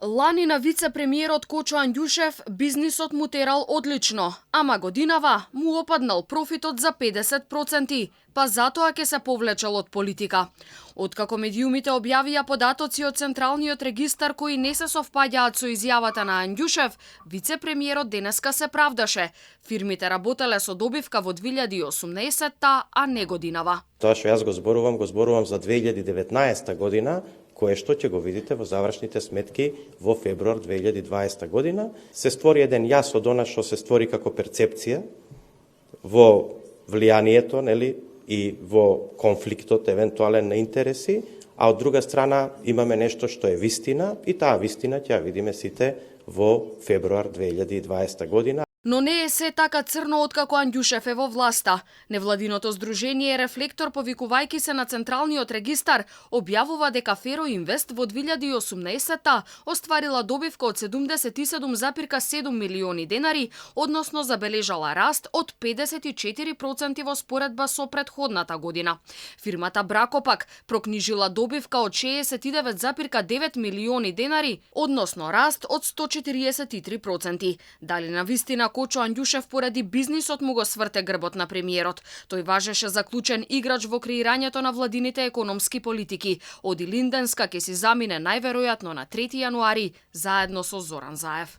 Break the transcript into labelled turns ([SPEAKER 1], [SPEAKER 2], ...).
[SPEAKER 1] Лани на вице-премиерот Кочо Андјушев бизнисот му терал одлично, ама годинава му опаднал профитот за 50%, па затоа ќе се повлечел од политика. Откако медиумите објавија податоци од Централниот регистар кои не се совпаѓаат со изјавата на Андјушев, вице-премиерот денеска се правдаше. Фирмите работеле со добивка во 2018-та, а не годинава.
[SPEAKER 2] Тоа што јас го зборувам за 2019 година, кое што ќе го видите во завршните сметки во февруар 2020 година. Се створи еден јас од она што се створи како перцепција во влијанието, нели, и во конфликтот евентуален на интереси, а од друга страна имаме нешто што е вистина и таа вистина ќе ја видиме сите во февруар 2020 година.
[SPEAKER 1] Но не е се така црно откако Андјушев е во власта. Невладиното здружение Рефлектор, повикувајќи се на Централниот регистар, објавува дека Феро Инвест во 2018-та остварила добивка од 77,7 милиони денари, односно забележала раст од 54% во споредба со претходната година. Фирмата Брако пак прокнижила добивка од 69,9 милиони денари, односно раст од 143%. Дали на вистина Кочо Андјушев поради бизнисот му го сврте грбот на премиерот? Тој важеше за клучен играч во креирањето на владините економски политики. Оди Линденска ќе си замине најверојатно на 3 јануари заедно со Зоран Заев.